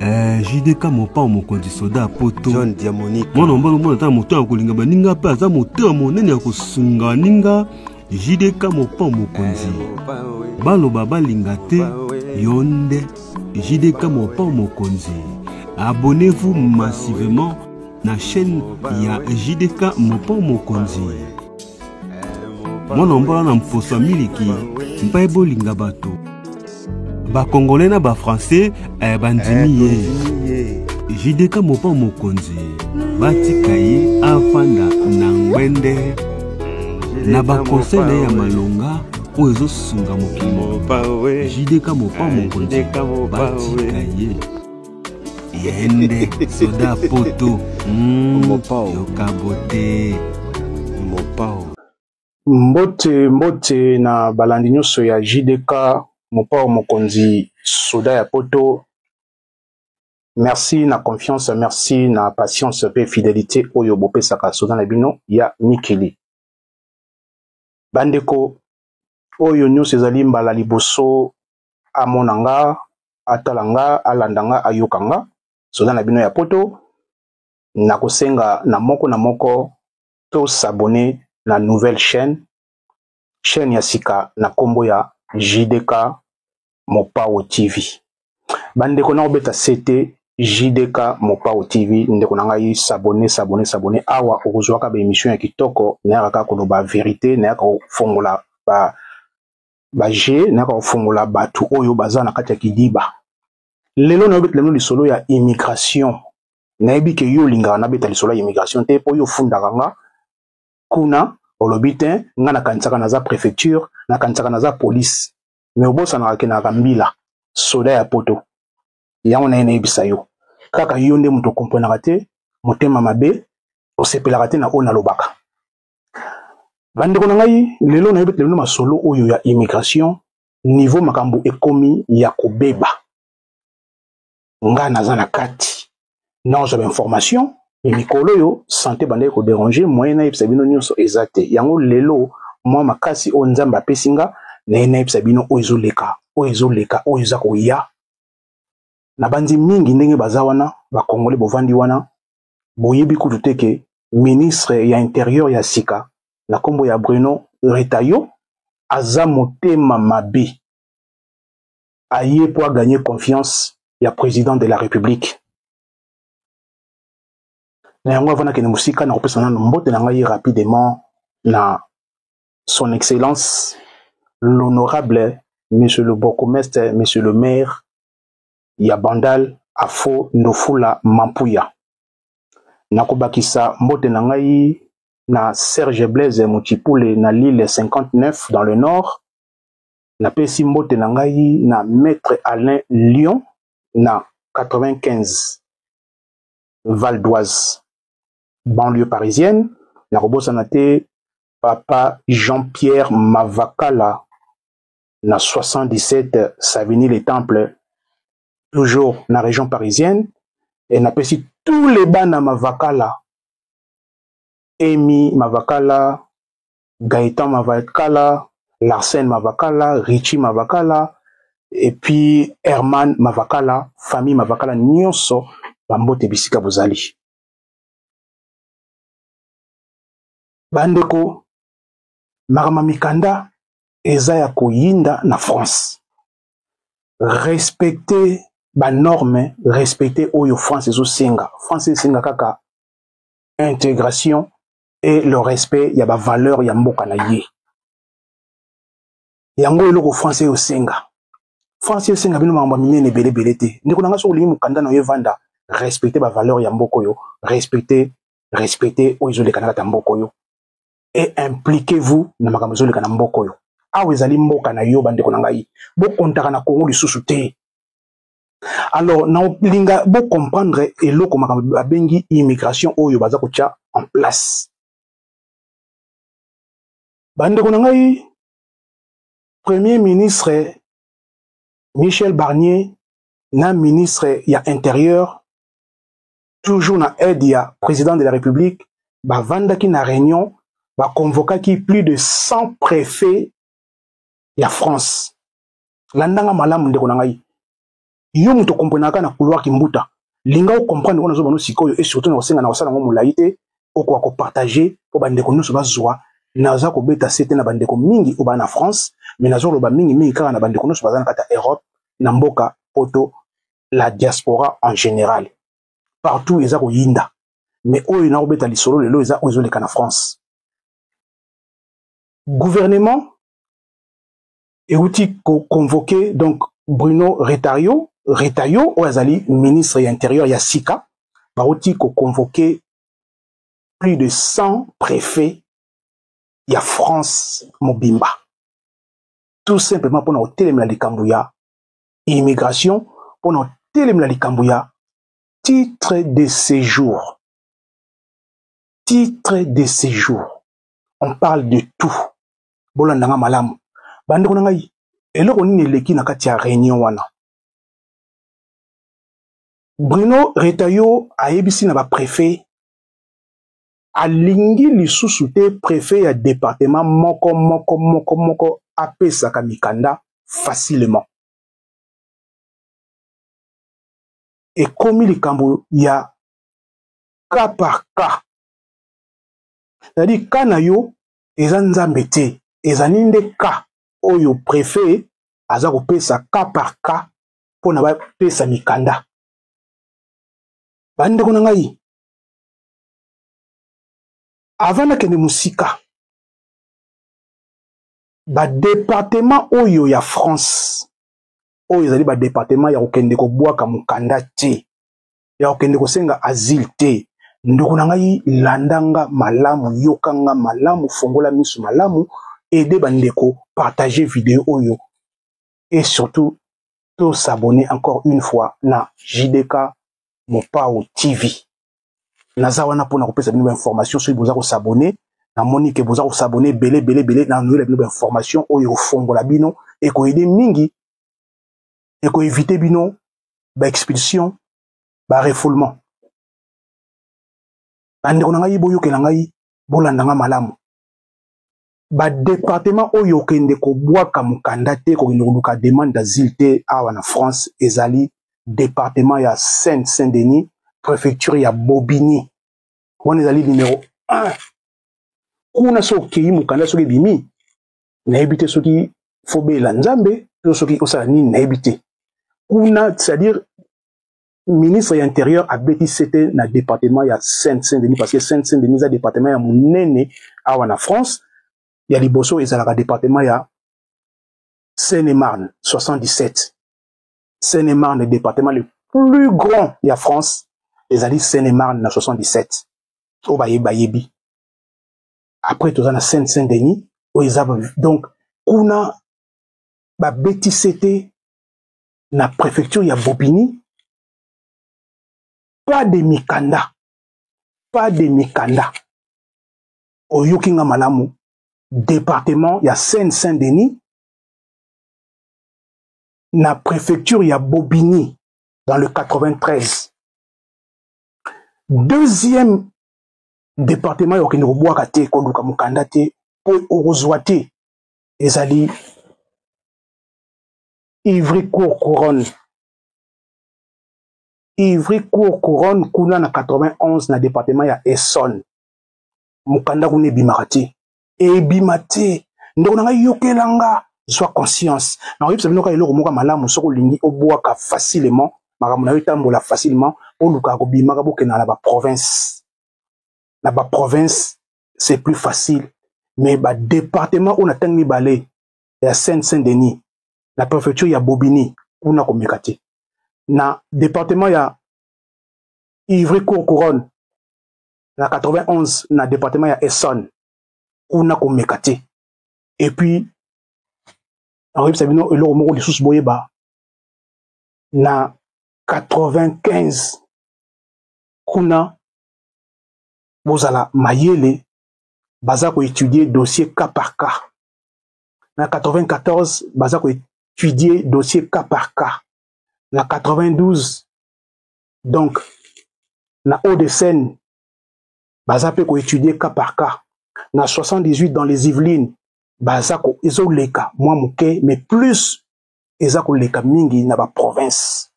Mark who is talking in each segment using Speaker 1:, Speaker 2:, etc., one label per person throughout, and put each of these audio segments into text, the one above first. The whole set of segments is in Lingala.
Speaker 1: Eh, JDK mopao mokonzi soda ya poto
Speaker 2: John Diamonique
Speaker 1: mwana mobali omona ata moto ya kolinga baninga mpe aza motema monene ya kosunga baninga. JDK mopao mokonzi
Speaker 2: eh,
Speaker 1: baloba balinga te yo nde JDK mopao mokonzi. Abonnez-vous massivement na chaîne ya JDK mopao mokonzi. Mwana mbola na mposo ya miliki mpe bolinga bato bakongole na bafrançais eh, bandimi ye JDK mopao mokonzi batika ye afanda na ngwende na bakonseil na ye ya malonga oyo ezosunga mokili JDK mopao mokonzi batika ye yende soda poto yoka bote
Speaker 2: mopao.
Speaker 3: Mbote mbote na balandi nyonso ya JDK mopao mokonzi soda ya poto. Merci na confiance, merci na patience pe fidelité oyo bopesaka soda na bino ya mikili. Bandeko oyo nyonso ezali mbala liboso amona nga, atala nga, alanda nga, ayoka nga, soda na bino ya poto, nakosenga na moko na moko to s'abonner na nouvelle chaîne, chaîne ya sika na kombo ya JDK Mopao TV. Bandeko na obeta CT JDK Mopao TV, ndeko na ngai s'abonner, s'abonner, s'abonner. Awa okozwaka ba émission ya kitoko, nayaka kaka koloba vérité, nayaka kofongola ba ba jeu, nayaka kofongola bato oyo baza na kati ya kidiba. Lelo nayobetela bino lisolo ya immigration. Nayebi ke yo olingaka nabeta lisolo ya immigration te, po yo ofundaka nga kuna, olobi te nga nakanisaka naza préfecture, nakanisaka naza police, mais obosanaka ke nayaka mbila soda ya poto. Yango naye nayebisa yo kaka yo nde moto okomprenaka te, motema mabe, osepelaka te na oyo nalobaka. Bandeko na ngai, lelo nayebetela bino masolo oyo ya immigration, niveau makambo ekomi ya kobeba. Nga naza na kati, nazwa ba information, mais mikolo oyo santé bandaki kodéranger, moyen nayebisa bino nyonso eza te. Yango lelo mwa makasi oyo Nzambe apesi nga, naye nayebisa bino oyo ezoleka, oyo ezoleka, oyo eza koya. Nabandi mingi ndenge baza wana, bakongole bovandi wana, boyebi kutu te ke ministre ya intérieur ya sika na kombo ya Bruno Retailleau aza motema mabe, aye po agagner confiance ya président de la République. Na yango avant nakende mosika, nakopesa nano mbote na ngai rapidement na son excellence l'honorable monsieur le bourgmestre, monsieur le maire ya Bandal, Afo Ndofula Mampuya. Nakobakisa mbote na ngai na Serge Blaise Mutshipule na Lille 59 dans le nord. Napesi mbote na ngai na maître Alain Lyon na 95 Val d'Oise, banlieue parisienne. Nakobosana te papa Jean-Pierre Mavakala na 77 Savigny-les-Temples, toujours na région parisienne. Et napesi tous les bana Mavakala, Amy Mavakala, Gaëtan Mavakala, Larsen Mavakala, Richie Mavakala, et puis Herman Mavakala, famille Mavakala nyonso bambote bisika bozali. Bandeko, makambo mikanda eza ya koyinda na France. Respecter ba normes, respecter oyo France ezosenga. France esenga kaka intégration et le respect ya ba valeur ya mboka na ye. Yango eloko France eyosenga. France eyosenga bino makambo minene ebele ebele te. Ndeko na nga, soki olingi mokanda na yo evanda, respecter ba valeur ya mboka oyo, respecter, respecter oyo ezoleka na kati ya mboka oyo. Et impliquez-vous na makambo ezoleka na mboka oyo. Awa ezali mboka na yo, bandeko na ngai. Bokontaka na Congo lisusu te. Alors, na linga bo comprendre eloko makambo babengi immigration oyo baza kotia en place. Bandeko na ngai, Premier ministre Michel Barnier na ministre ya intérieur, toujours na aide ya président de la République, bavandaki na réunion, baconvokaki plus de 100 préfets ya France. Landanga malamu ndeko na ngai. Yo moto okomprenaka na couloir Kimbuta, linga ocomprendre oyo nazoba no sikoyo, et surtout na kosenga na kosala yango molai te, okoka kopartage mpo bandeko nyonso bazwa. Naza kobeta sete na bandeko mingi oyo baa na France, mais nazoloba mingimingi kaka na bandeko nyonso baza na kati ya Europe, na mboka poto, la diaspora en général, partout eza koyinda. Mais oyo nakobeta lisolo lelo eza oyo ezoleka na France. Gouvernement euti koconvoke donc Bruno Retailleau, Retailleau oyo azali ministre ya intérieur ya sika, bauti koconvoke plus de 100 préfets ya France mobimba, tout simplement mpona kotelemela likambo ya immigration, mpona kotelemela likambo ya titre de séjour. Titre de séjour, on parle de tout. Bolanda nga malamu, bandeko na ngai. Eloko nini eleki na kati ya réunion wana? Bruno Retailleau ayebisi na bapréfet, alingi lisusu te préfet ya département moko moko moko moko apesaka mikanda facilement. Ekomi likambo ya cas par cas, c'est-à-dire cas na yo eza nzambe te, ezali nde cas oyo préfet aza kopesa cas par cas mpona bapesa mikanda. Bandeko na ngai, avant nakende mosika, badepartement oyo ya France oyo ezali badepartement ya kokende kobwaka mokanda te, ya kokende kosenga asile te. Ndeko na ngai, landa nga malamu, yoka nga malamu, fongola miso malamu, aide bandeko, partager video oyo et surtout to s'abonner encore une fois na JDK Mopao TV. Naza wana mpona kopesa bino bainformation. Soki boza kosabone, namoni ke boza kosabone ebele ebele ebele, na noyela bino bainformation oyo ekofongola bino, ekoaider mingi, ekoevite bino baexpulsion, barefoulement. Bandeko na ngai, boyokela ngai, bolanda nga malamu. Badepartement oyo okende kobwaka mokanda te, kokende koluka demande d'asile te awa na France, ezali département ya Seine Saint-Denis, préfecture ya Bobigny. Wana ezali numéro 1. Kuna soki okei, mokanda soki ebimi, nayebi te soki fobela nzambe to soki osala nini, nayebi te. Kuna, c'est-à-dire ministre ya intérieur abeti sete na département ya Seine Saint-Denis, parce que Seine Saint-Denis eza département ya monene awa na France. Ya liboso ezalaka département ya Seine-et-Marne, 77. Seine-et-Marne, département le plus grand ya France ezali Seine-et-Marne na 77, oyo bayebi bayebi. Après toza na Seine Saint-Denis oyo eza. Donc kuna babeti sete na préfecture ya Bobigny, pas de mikanda, pas de mikanda. Oyoki nga malamu, département ya Seine-Saint-Denis, na préfecture ya Bobigny, dans le 93. Deuxième département ya okende kobwaka te, koluka mokanda te mpo okozwa te, ezali Ivry-Courcouronnes. Ivry-Courcouronnes kuna na 91, na département ya Essonne. Mokanda kuna ebimaka te, ebima te. Ndeko na ngai, yokela nga, zwa conscience. Nakoyebisa bino kaka eloko moko ya malamu: soki olingi obwaka facilement, makambo na yo etambola facilement, olukaka kobimaka, bokendaka na baprovince. Na baprovince c'est plus facile. Mais badepartement oyo na ntango mibale ya Seine Saint Denis, na préfecture ya Bobigny, kuna komeka te. Na département ya Ivry Courcouronnes na 91, na département ya Essonne, kuna komeka te. Et puis nakoyebisa bino eloko moko lisusu, boyeba, na 95 kuna bozala mayele, baza koétudier dossier cas par cas. Na 94 baza koétudier dossier cas par cas. Na 92, donc na Hauts-de-Seine, baza mpe koétudier cas par cas. Na 78, dans les Yvelines, baza ko ezoleka mwa moke, mais plus eza koleka mingi na baprovince.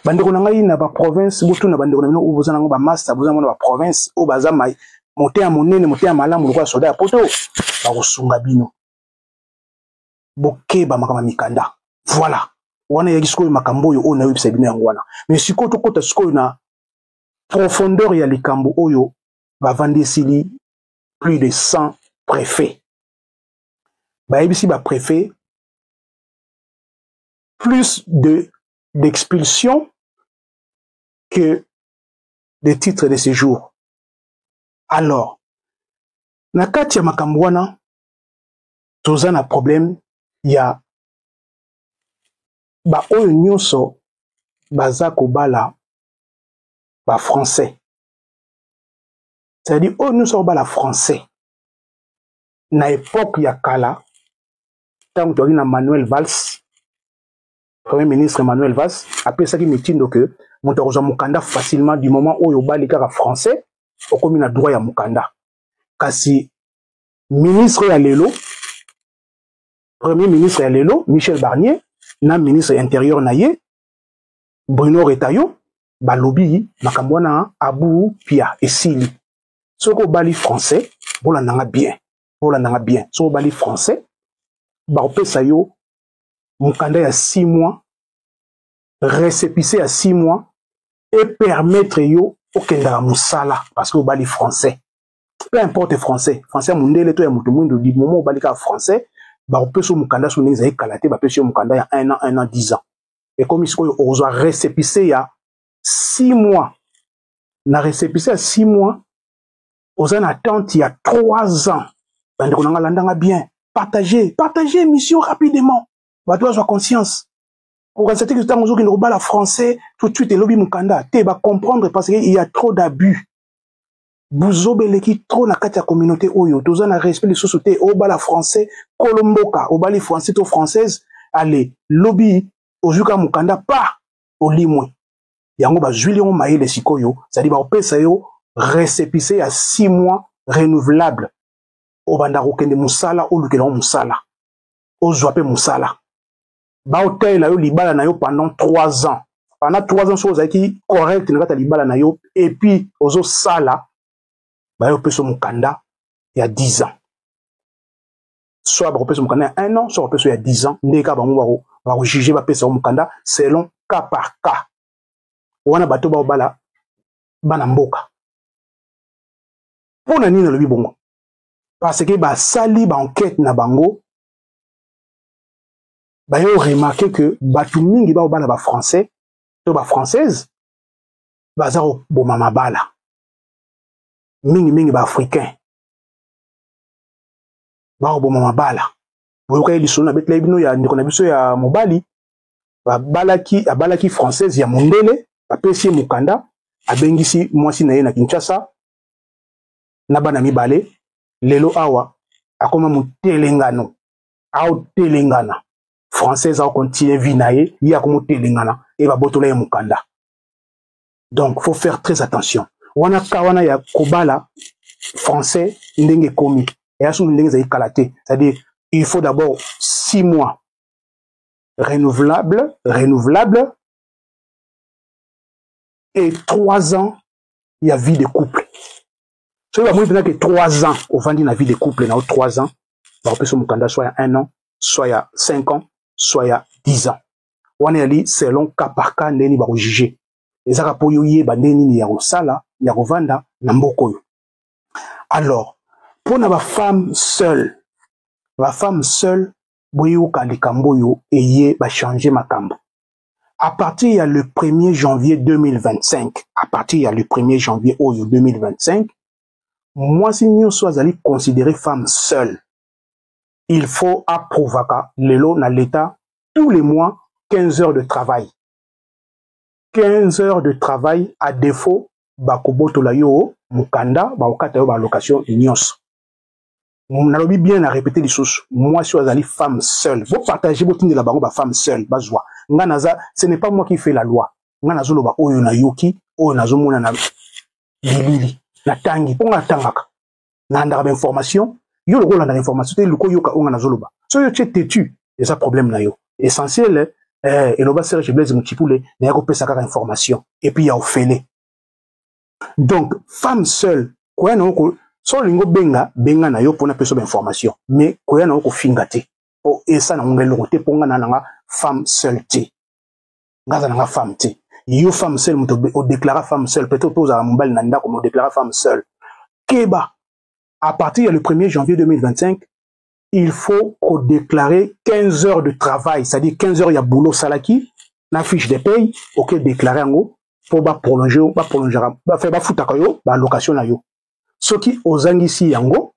Speaker 3: Bandeko na ngai na baprovince, botuna bandeko na bino oyo boza nango bamasta, boza nango na baprovince oyo baza motema monene, motema malamu lokola soda ya poto, bakosunga bino. Bokeba makambo ya mikanda. Voilà, wana eyaki sikoyo makambo oyo oyo nayebisa bino yango wana. Mais sikoyo tokota sikoyo na profondeur ya likambo oyo bavandi esili plus de 100 préfets. Bayebisi ba préfets plus de d'expulsion que de titres de séjour. Alors, na kati ya makambo wana toza na problème ya baoyo nyonso baza kobala ba français, c'est-à-dire oyo nyonso akobala français. Na époque ya kala, ntango toyaki na Manuel Valls, premier ministre Manuel Valls apesaki mitindo ke moto akozwa mokanda facilement du moment oyo obali kaka français, okomi na droit ya mokanda. Kasi ministre ya lelo, premier ministre ya lelo Michel Barnier na ministre intérieur na ye Bruno Retailleau balobi makambo wana abu pia esili. Soki obali français, bolandanga bien, bolandanga bien, soki obali français, bakopesa yo mokanda ya 6 mois, récépissé ya 6 mois, et permettre yo okendaka mosala parce que obali français. Peu importe français, français ya mondele to ya moto mwindu, du moment obali kaka français, bakopesa yo mokanda. Soki ndenge ezali kala te, bapesi yo mokanda ya 1 an, 1 an, 10 ans. Ekomi sikoyo okozwa récépissé ya 6 mois. Na récépissé ya 6 mois, oza na attente ya 3 ans. Bandeko na nga, landanga bien, partager, partager émission rapidement, bato bazwa conscience. Okanisa te ntango ozokende kobala français, tout de suite elobi mokanda te. Bacomprendre, parce que il y a trop d'abus, buzoba eleki trop na kati ya communauté oyo. Toza na respect lisusu te. Obala français, kolo mboka, obali français to française, ale lobi ozwi kaka mokanda pa olimwe. Yango bazwili yango mayele sikoyo, c'est-à-dire bakopesa yo récépissé ya 6 mois renouvelable, obanda kokende mosala, olukela yango mosala, ozwa mpe mosala, baotalela yo libala na yo pendant 3 ans. Pendant 3 ans, soki ozalaki correct na kati ya libala na yo et puis ozosala, bayopesa mokanda ya 10 ans. Soit bakopesa mokanda ya 1 an, soit bakopesa ya 10 ans, nde kaka bango bakojuge, bapesa yo mokanda selon cas par cas. Wana bato baobala bana mboka. Mpo na nini nalobi bongo? Parce que basali baenquête na bango, bayo remarquer que bato mingi baobala bafrançais to bafrançaise baza koboma mabala, mingimingi baafricain bakoboma mabala. Boyokaki lisolo na betelaki bino ya ndeko na biso ya mobali, babalaki, abalaki française ya mondele, bapesi ye mokanda, abengisi mwasi na ye na Kinshasa na bana mibale. Lelo awa akoma motelengano, aotelengana. Française aokontinue vie na ye, ye akomotelengana e babotola ye mokanda. Donc faut faire très attention. Wana ka wana ya kobala français, ndenge ekomi eya susu ndenge ezali kala te. C'est-à-dire il faut d'abord 6 mois renouvelable, renouvelable, et 3 ans ya vie de couple. Soki bamoni mpenza ke 3 ans ovandi na vie de couple na yo, 3 ans, bakopesa mokanda soit ya 1 an, soit ya 5 ans, soit ya 10 ans. Wana ezali selon cas par cas, ndenge nini bakojuge. Ezaka mpo yo yeba ndenge nini ya kosala, ya kovanda na mboka oyo. Alors, mpo na bafemme seule, bafemme seule, boyoka likambo oyo eye bachange makambo à partir ya le 1er janvier 2025. À partir ya le 1er janvier oyo 2025, mwasi nyonso azali considéré femme seule, il faut approuvaka lelo na l'état tous les mois 15 heures de travail, 15 heures de travail. À défaut, bakobotola yo mokanda, bakokata yo baallocation nyonso. Nalobi bien, na répété lisusu, mwasi oyo azali femme seule, bopartage, botindela bango bafemme seule bazwa. Nga naza, ce n'est pas moi qui fait la loi. Nga nazoloba oyo nayoki, oyo nazomona na bilili, natangi, mpo nga natangaka, nalandaka bainformation. Yo lokola olandaka information te, luka oyoka oyo nga nazoloba. Soki yo tie têtu, eza problème na yo. Essentiel. Eh, eloba Serge Blaise Mutshipule, naye kopesa kaka information et puis ya ofele. Donc femme seule, koya na ko so olingi obenga benga na yo mpona pesa ba information, mais koya na yo kofinga te po esala nango eloko te, mpo nga na nanga femme seule te, nga aza nanga femme te. Yo femme seule, moto odéclara femme seule, peut-être mpe ozala mobali na ndako, mais odéclara femme seule. Keba, à partir ya le 1er janvier 2025, il faut kodéclarer 15 heures de travail, c'est-à-dire 15 heures ya boulot osalaki na fiche de paye, oke déclarer yango mpo baprolonge, baprolongera, bafutaka yo balocation na yo. Soki ozangisi yango,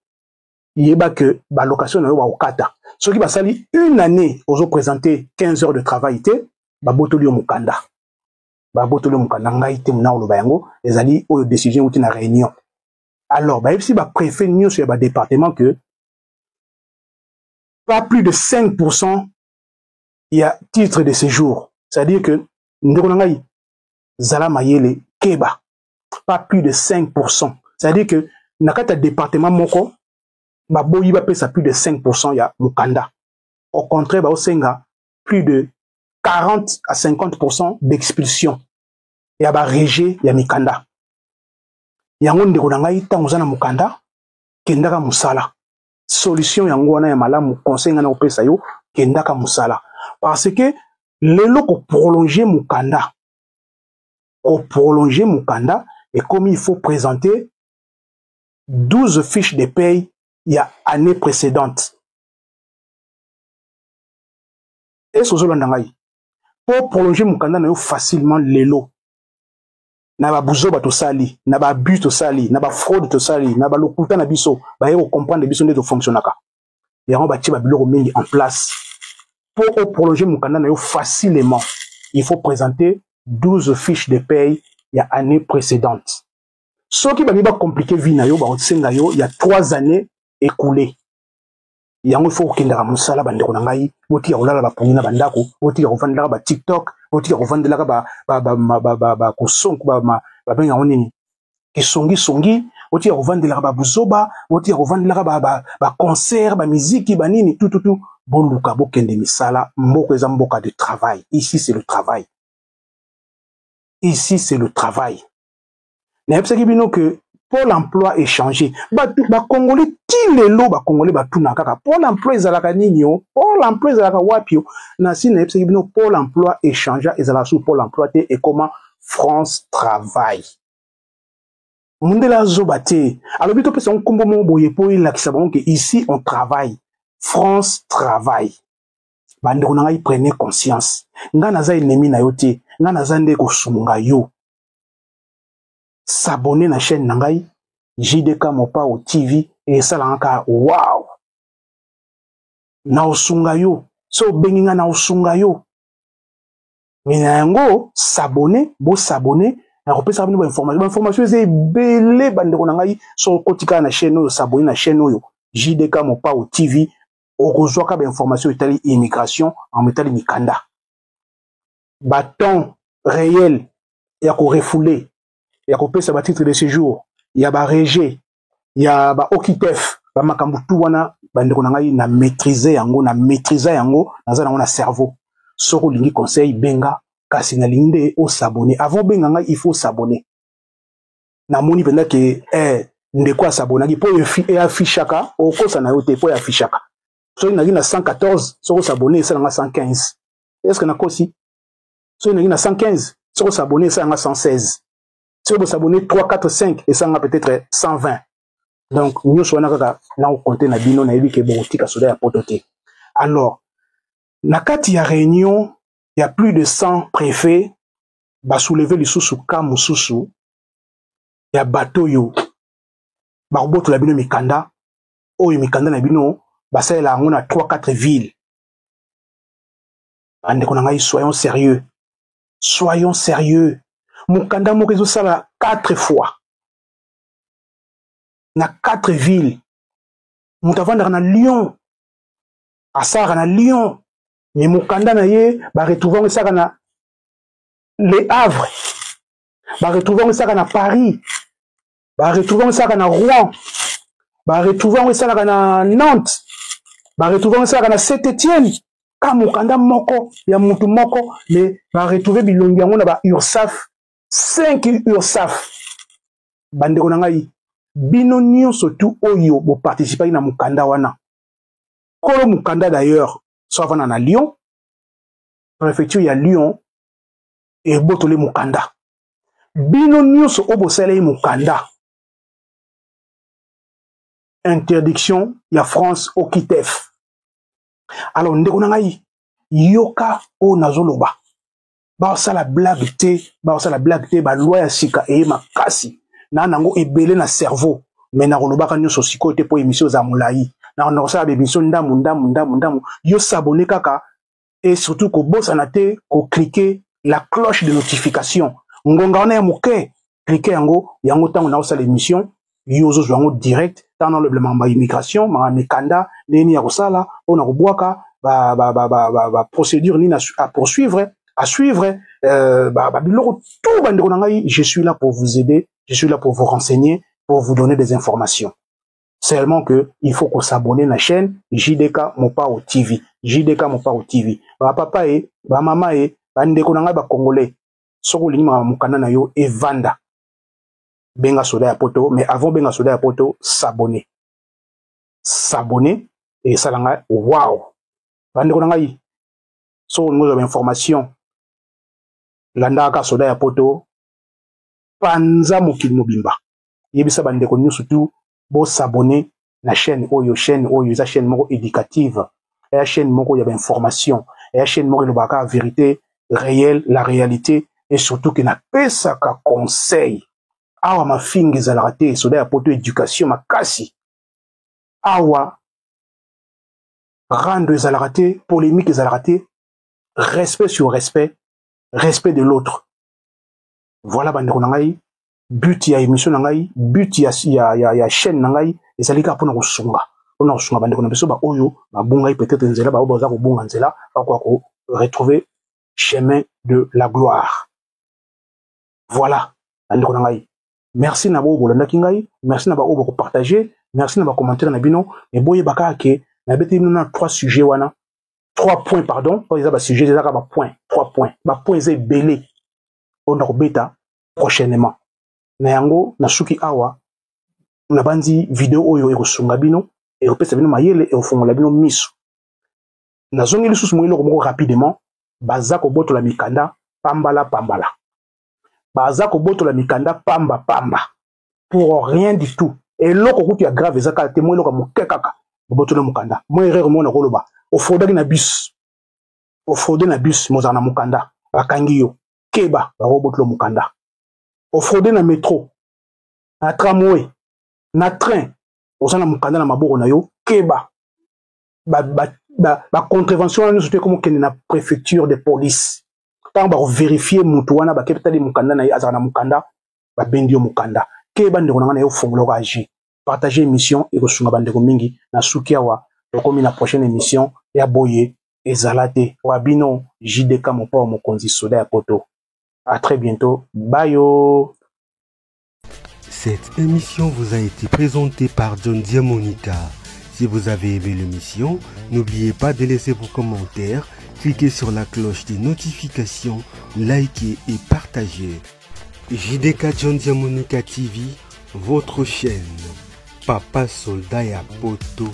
Speaker 3: yeba ke balocation na yo bakokata. Soki basali une année ozoprésente 15 heures de travail te, babotoli yo mokanda, babotoli yo mokanda. Ngai te mona koloba yango, ezali oyo décision euti na réunion. Alors bayebisi bapréfet nyonso ya badépartement que pas plus de 5% ya titre de séjour, c'est-à-dire que ndeko na ngai, zala mayele, keba, pas plus de 5%, c'est-à-dire que na kati ya département moko baboyi bapesa plus de 5% ya mokanda. Au contraire, baosenga plus de 40 à 50% d'expulsion ya barejet ya mikanda yango. Ndeko na ngai, ntango oza na mokanda, kendaka mosala. Solution yango wana ya malamu. Conseil ngai na kopesa yo, kendaka mosala, parce que lelo koprolonger mokanda, koprolonger mokanda ekomi il faut présenter 12 fiches de paye ya année précédente. Ese ozolanda ngai? Mpo prolonger mokanda na yo facilement lelo, na babuzoba tosali, na baabus tosali, na bafraude tosali, na balokuta na biso, baye kocomprendre biso nde tofonctionnaka yango, batie babiloko mingi en place. Mpo oprolonger mokanda na yo facilement, il faut présenter 12 fiches de paye ya année précédente. Soki balingi bacompliquer vie na yo, bakosenga yo ya 3 années écoulées. Yango il faut kokendaka mosala. Bandeko na ngai, botika kolala bapongi na bandako, botika kovandelaka ba TikTok, botika kovandelaka bakosonko, babenga yango nini, kisongisongi, botika kovandelaka babuzoba, botika kovandelaka baconcert, bamiziki, banini, tututu. Boluka bokende misala. Mboka eza mboka de travail. Ici c'est le travail, ici c'est le travail. Nayebisaki bino ke Pôle emploi échangé. Bato bakongole ti lelo, bakongole batuna kaka: Pôle emploi ezalaka nini? O Pôle emploi ezalaka wapi? O na si nayebisaki bino, Pôle emploi échangé, ezalaka su Pôle emploi te, ekoma France Travail. Mondele azoba te, alobi topesa yango nkombo moko boye mpo elakisa bango ke ici on travaille. France Travail. Bandeko na ngai, prenez conscience. Ngai naza ennemi na yo te, ngai naza nde kosunga yo. S'abonner na chaîne na ngai JDK Mopao TV, esalaka kaka wow. Na osunga yo so obengi ngai, na osunga yo. Me na yango, s'abonner, bos'abonner, nakopesaka bino bainformation. Bainformation eza ebele, bandeko na ngai. So okoti kaka na chaîne oyo, s'abonner na chaîne oyo JDK Mopao TV, okozwaka bainformation etali immigration, en etali mikanda, batemps réel ya korefouler, ya kopesa batitre de séjour, ya barejet, ya baOQTF, bamakambo tu wana. Bandeko na ngai, na maîtrise yango, na maîtrise yango, naza nango na cerveau. Soki olingi conseil, benga, kasi nalingi nde os'abonner. Avant obenga ngai, il faut os'abonner. Namoni mpenza ke ndeko as'abonnaki, mpo eaffichaka, okosa na yo te, mpo eaffichaka. Soki naki na 114, soki os'abonner, esalanga 115. Est ce que nakosi? Soki naki na 115, soki os'abonner, esalanga 116. Soki bos'abonner 3, 4, 5, esalanga peut-être 120. Donc nyonso wana kaka na kocompter na bino, nayebi ke bokotika soda ya poto te. Alors na kati ya réunion ya plus de 100 préfets, basoulever lisusu ka mosusu ya bato oyo bakobotola bino mikanda, oyo mikanda na bino basalela yango na 3, 4 villes. Bandeko na ngai, soyons sérieux, soyons sérieux. Mokanda moko ezosala 4 fois na 4 villes. Moto avandaka na Lyon, asalaka na Lyon, mais mokanda na ye baretrouve yango esalaka na Le Havre, baretrouve yango esalaka na Paris, baretrouve yango esalaka na Rouen, baretrouve yango esalaka na Nantes, baretrouve yango esalaka na Saint Étienne. Ka mokanda moko ya mutu moko, mais ba retrouver bilongi yango na ba URSAF, 5 URSAF. Bandeko na ngai, bino nyonso tu oyo boparticipaki na mokanda wana, kolo mokanda d'ailleurs so avanda na Lyon, préfecture ya Lyon ebotoli mokanda. Bino nyonso oyo bosaleli mokanda, interdiction ya France OQTF. Alors ndeko na ngai, yoka oyo nazoloba, basala blague te, basala blague te. Ba loi ya sika eye makasi na nango ebele na cerveau, mais nakolobaka nyonso sikoyo te mpo émission eza molai. Na kosala ba émission ndamu ndamu ndamu ndamu. Yo s'abonner kaka et surtout kobosana te kocliquer la cloche de notification. Ngonga wana ya moke, cliquer yango yango ntango naosala émission, yo ozozwa yango direct. Ntango nalobela makambo ya immigration, makambo mikanda, ndenge nini ya kosala mpona kobwaka ba procédure nini à poursuivre, à suivre, babiloko tout. Bandeko na ngai, je suis là pour vous aider, je suis là pour vous renseigner, pour vous donner des informations. Seulement que il faut qu'on s'abonne na chaîne JDK Mopao TV, JDK Mopao TV. Ba papa e ba mama e bandeko na ngai ba Congolais, soki olingi makambo mokanda na yo evanda, benga soda ya poto. Mais avant benga soda ya poto, s'abonner, s'abonner esala ngai wow. Bandeko na ngai, soki olingi ozwa bainformation, landaka soda ya poto. Panza mokili mobimba, yebisa bandeko nyonso tu bos'abonner na chaîne oyo. Chaîne oyo eza chaîne moko éducative, eya chaîne moko ya bainformation, eya chaîne moko elobaka vérité réelle, la réalité, et surtout ke napesaka conseil. Awa mafinga ezalaka te. Soda ya poto, éducation makasi awa, rando ezalaka te, polémique ezalaka te, respect sur respect, respect de l'autre. Voilà, bandeko na ngai, but ya émission na ngai, but ya chaîne na ngai ezali kaka mpona kosunga, mpona kosunga bandeko na biso baoyo babungai peut-être nzela, baoyo baza kobunga nzela, bakoka ko retrouver chemin de la gloire. Voilà, bandeko na ngai, merci na baoyo bolandaki ngai, merci na baoyo bakopartage, merci na bacommentaire na bino. Me boyeba kaka ke nabeti bino na trois sujets wana, trois points, pardon, oyo eza basujet, eza kaka bapoint, trois points. Bapoint eza ebele oyo nakobeta prochainement. Na yango nasuki awa. Nabandi video oyo ekosunga bino, ekopesa bino mayele, ekofungola bino miso. Nazongi lisusu mwa eloko moko rapidement. Baza kobotola mikanda pambala pambala, baza kobotola mikanda pamba pamba, pour rien du tout. Eloko kutu ya grave eza kaka te, mwa eloko ya moke kaka, bobotola mokanda. Mwa erreur moko nakoloba, ofraudaki na bus, ofraude na bus, mozala na mokanda, bakangi yo, keba, bakobotola mokanda. Ofraude na metro, na tramway, na train, oza na mokanda na maboko na yo, keba. Bacontrevention wana nyonso te ekomokende na préfecture de police. Ntango bakoverifie motu wana, baketali mokanda na ye, azala na mokanda, babendi yo mokanda. Keba, ndeko na ngai, na yo fongoloko ag partage émission, ekosunga bandeko mingi. Na suki awa, tokomi na prochaine émission ya boye ezala te. Wa bino JDK Mopao Mokonzi, soda ya poto. À très bientôt, bayo.
Speaker 1: Cette émission vous a été présentée par John Diamonica. Si vous avez aimé l'émission, n'oubliez pas de laisser vos commentaires, cliquez sur la cloche des notifications, likez et partagez. JDK John Diamonica TV, votre chaîne. Papa Soldat ya Poto.